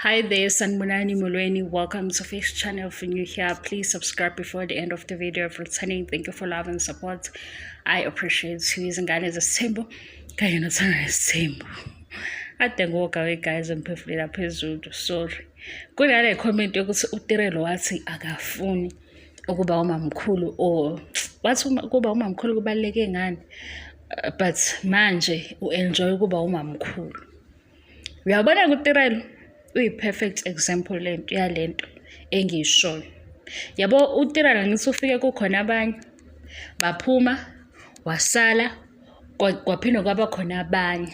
Hi there, Sanbonani Molweni. Welcome to Fish Channel. If you're new here, please subscribe before the end of the video. If returning, thank you for love and support. I appreciate you. Izingane zesithembu kanye nothando lesithembu. Ade ngoga we guys, ngiphefumulela phezulu. Sorry. Kunale comment yokuthi uTirelo wathi akafuni ukuba umamkhulu or wathi ukuba umamkhulu kubaluleke ngani, but manje u-enjoy ukuba umamkhulu. Uyabona kuTirelo uyi-perfect example lento yalento engiyishoyo. Yabo, uTirelo ngithi ufike kukhona abanye baphuma, wasala, kwaphinde kwaba khona abanye.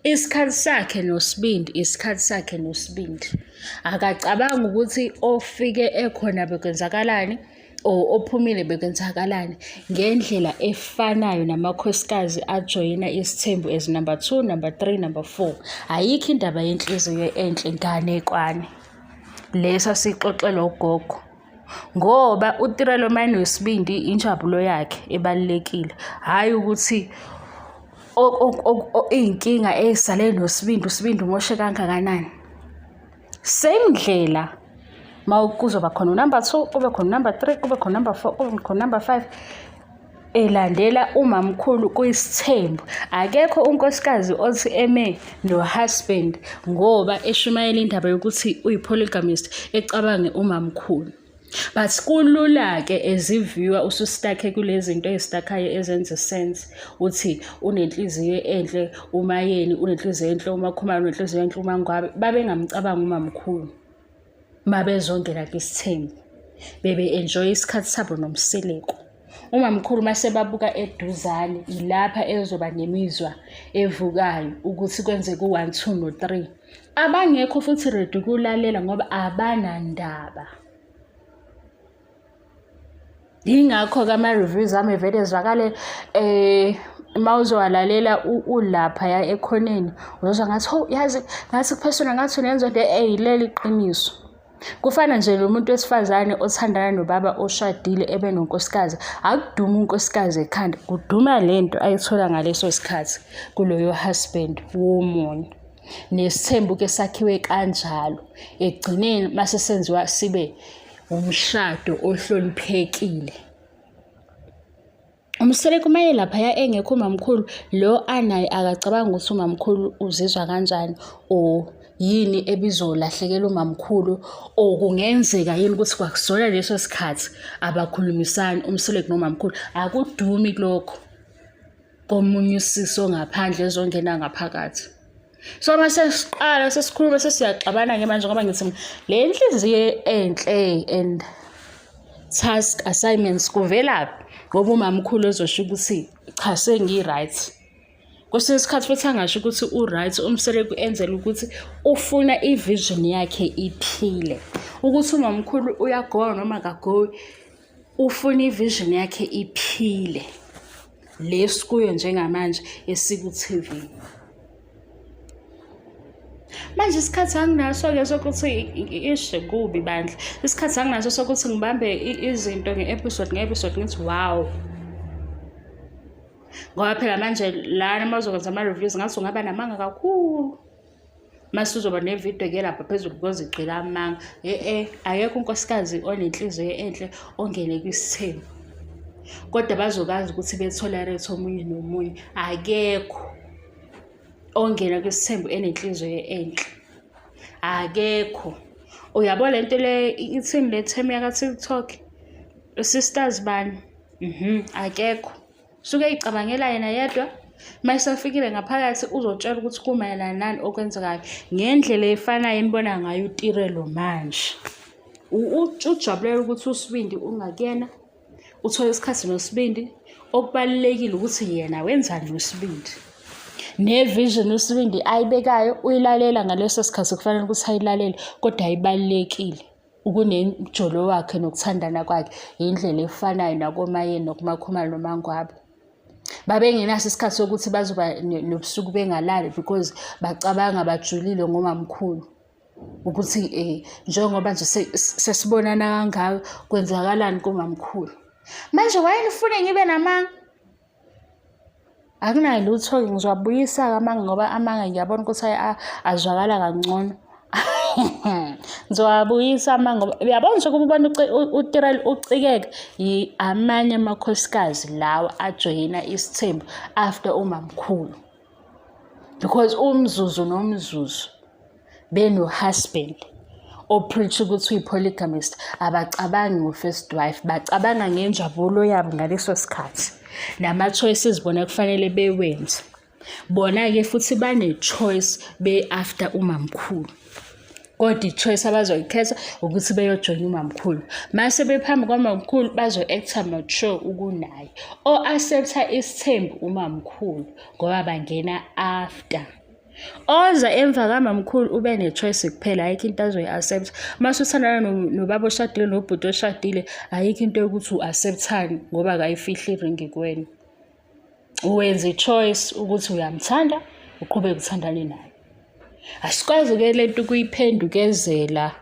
Isikhathi sakhe noSibindi, isikhathi sakhe noSibindi. Akacabangi ukuthi ofike ekhona bekwenzakalani or ophumile bekwenzakalani, ngendlela efanayo namakhosikazi ajoyina isithembu as number 2, number 3, number 4. Ayikho indaba yenhliziyo enhle, nganekwane lesa sixoxelwa ugogo, ngoba uTirelo mayenosibindi injabulo yakhe ebalulekile, hhayi ukuthi iy'nkinga ey'sale noSibindi, uSibindi umoshe kangakanani. Same ndlela ma kuzoba khona unumber 2, kube khona unumber 3, kube khona number 4, kube khona number 5 elandela umamkhulu kuyisithembu. Akekho unkosikazi othi eme no-husband ngoba eshumayela indaba yokuthi uyi-polygamist ecabange umamkhulu. But kulula-ke as i-viewer usu-stuck-e kule zinto ey'stuck-ayo ezenza sense, uthi unenhliziyo enhle uMayeni, unenhliziyo enhle uMakhumalo, unenhliziyo enhle uMangwabe. Babengamcabangi umamkhulu mabezongena kwisithembu, bebe-enjoy isikhathi sabo noMseleku. Umamkhulu mase babuka eduzane, ilapha ezoba nemizwa evukayo ukuthi kwenzeke u-one, two no-three. Abangekho futhi ready ukulalela ngoba abanandaba. Yingakho-ke ama-reviews ami evele ezwakale uma uzowalalela ulaphaya ekhoneni, uzozwa ngathi, hawu, yazi ngathi ku-personal, ngathi unenzondo. Leli qiniso. Kufana nje nomuntu wesifazane othandana nobaba oshadile ebe nonkosikazi. Akudumi unkosikazi ekhanda, kuduma lento ayithola ngaleso sikhathi kuloyo husband womunye. Nesithembu-ke sakhiwe kanjalo. Ekugcineni mase senziwa sibe umshado ohloniphekile. UMseleku uma elaphaya engekho umamkhulu lo anaye, akacabangi ukuthi umamkhulu uzizwa kanjani or yini ebizolahlekela umamkhulu, or kungenzeka yini ukuthi kwakusona leso sikhathi abakhulumisani uMseleku nomamkhulu. Akudumi kulokho komunye usisi ongaphandle ezongena ngaphakathi. So uma sesiqala sesikhuluma sesiyaxabana-ke manje, ngoba ngithi le nhliziyo enhle and task assignments kuvelaphi, ngoba umamkhulu ezosho ukuthi cha, sengi-right. Kwesinye isikhathi futhi angasho ukuthi u-right, uMseleku enzela ukuthi ufuna i-vision yakhe iphile. Ukuthi umamkhulu uyagowa noma akagowi, ufuna i-vision yakhe iphile. Le sikuyo njengamanje esiku-TV. Manje isikhathi anginaso-ke sokuthi ishe kubi bandla. Isikhathi anginaso sokuthi ngibambe izinto nge-episode nge-episode ngithi wow. Ngoba phela manje lana uma uzokwenza ama-reviews ngathi ungaba namanga kakhulu. Mase uzoba nevidiyo-ke lapha phezulu kozigcwele amanga. E-e, akekho unkosikazi onenhliziyo enhle ongene kwisithembu. Kodwa bazokwazi ukuthi be-tolerate omunye nomunye. Akekho ongena kwisithembu enenhliziyo enhle. Akekho. Uyabo le nto le ithini le term yaka-TikTok? Sisters bani? Akekho. Suke ey'cabangela yena yedwa. Uma esefikile ngaphakathi uzotshela ukuthi kumayelana nani okwenzekayo, ngendlela efanayo enibona ngayo uTirelo manje. Ujabulela ukuthi uSibindi ungakuyena, uthole isikhathi noSibindi. Okubalulekile ukuthi yena wenzani noSibindi. Ne-vision uSibindi ayibekayo uyilalela ngaleso sikhathi kufanele ukuthi ayilalele, kodwa ayibalulekile ukunemjolo wakhe nokuthandana kwakhe, indlela efanayo nakoMayeni nokuMakhumalo noMangwabe. Babengenaso isikhathi sokuthi bazoba nobusuku bengalali because bacabanga bajulile ngomamkhulu ukuthi njengoba nje sesibonana kangaka, kwenzakalani kumamkhulu. Manje wayengifune ngibe namanga? Akunayo lutho-ke, ngizowabuyisa-ke amanga ngoba amanga ngiyabona ukuthi azwakala kangcono. Ngizowabuyisa amanga ngoba uyabona nje ukuba ubona uTirelo ucikeka amanye amakhosikazi lawa ajoyina isithembu after umamkhulu. Because umzuzu nomzuzu beno-husband o-preach ukuthi uyi-polygamist, abacabangi ngo-first wife, bacabanga ngenjabulo yabo ngaleso sikhathi nama-choices bona kufanele bewenze. Bona-ke futhi bane-choice be-after umamkhulu. Kodwa i-choice abazoyikhetha ukuthi beyojoyina umamkhulu. Mase bephambi kwamamkhulu bazo-act-a mature ukunaye. O-accept-a isithembu umamkhulu ngoba bangena after. Oza emva kamamkhulu ube ne-choice kuphela, ayikho into azoyi-accept-a. Mase uthandana nobaba oshadile nobhuti oshadile, ayikho into yokuthi u-accept-ani ngoba akayifihli iringi kuwena. Wenza i-choice ukuthi uyamthanda, uqhubeke uthandane naye. Asikwazi-ke le nto ukuyiphendukezela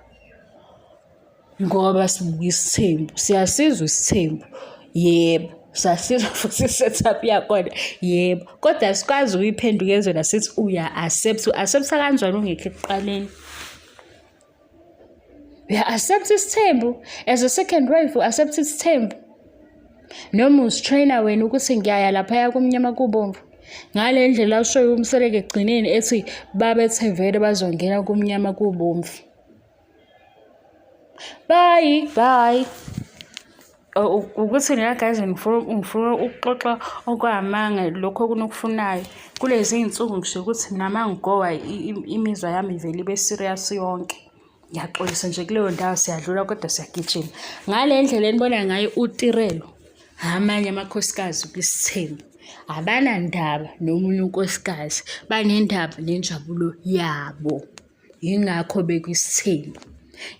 ngoba sibuka isithembu. Siyasizwa isithembu, yebo. Siyasizwa futhi i-setup yakhona, yebo. Kodwa asikwazi ukuyiphendukezela sithi uya-accept-a. U-accept-a kanjani ungekho ekuqaleni? Uya-accept isithembu as a second wife, u-accept isithembu. Noma uzi-train-a wena ukuthi ngiyaya laphaya kumnyama kubomvu. Ngale ndlela ashoyo uMseleku ekugcineni ethi babethe vele bazongena kumnyama kubomvu. Bye, bye. Ukuthi nina guys ngifuna ukuxoxa okwamanga lokhu okunokufunayo. Kulezi iy'nsuku ngisho ukuthi mina uma ngigowa imizwa yami ivele ibe serious yonke. Ngiyaxolisa nje kuleyo ndawo siyadlula kodwa siyagijima. Ngale ndlela enibona ngayo uTirelo, amanye amakhosikazi kwisithembu abanandaba nomunye unkosikazi, banendaba nenjabulo yabo. Yingakho bekwisithembu.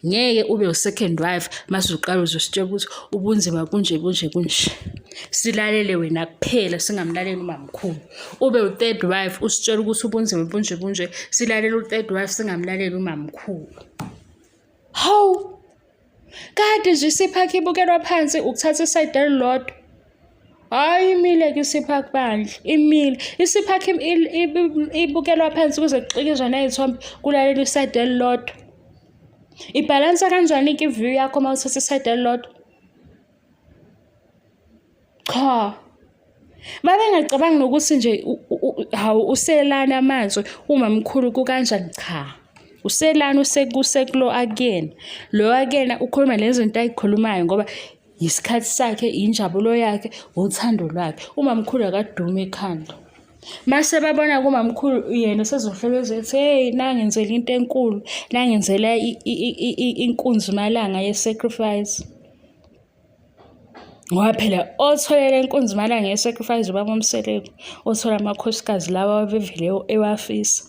Ngeke ube u-second wife mase uqala uzositshela ukuthi ubunzima kunje kunje kunje. Silalele wena kuphela singamlaleli umamkhulu. Ube u-third wife usitshela ukuthi ubunzima bunje bunje, silalele u-third wife singamlaleli umamkhulu. Hawu! Kade nje isiphakhi ibukelwa phansi ukuthatha isayidi elilodwa. Hhayi imile-ke isiphakhi bandla, imile. Isiphakhi ibukelwa phansi kuze kuxikizwe ney'thombe kulalelwa isayidi elilodwa. Ibhalansa kanjani-ke i-view yakho uma uthatha isayidi elilodwa? Cha. Babengacabangi nokuthi nje hawu uselana manje umamkhulu kukanjani cha. Uselana usekulo akuyena. Lo akuyena ukhuluma lezi zinto ayikhulumayo ngoba yisikhathi sakhe, injabulo yakhe, uthando lwakhe. Umamkhulu akadume ekhanda. Mase babona kumamkhulu yena usezohlebeza ethi hey nangenzela into enkulu, nangenzela inkunzi malanga ye-sacrifice. Ngoba phela otholele inkunzi malanga ye-sacrifice ubaba uMseleku, othola amakhosikazi lawa abevele ewafisa.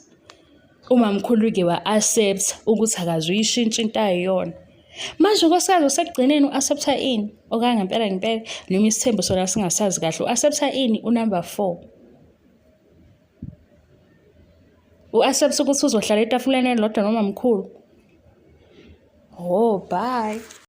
Umamkhulu-ke wa-accept ukuthi akazuyishintsha into ayiyona. Manje unkosikazi osekugcineni u-accept-a ini? Okangempela ngempela noma isithembu sona singasazi kahle, u-accept-a ini unumber 4? U-accept ukuthi uzohlala etafuleni elilodwa nomamkhulu? Oh, bye.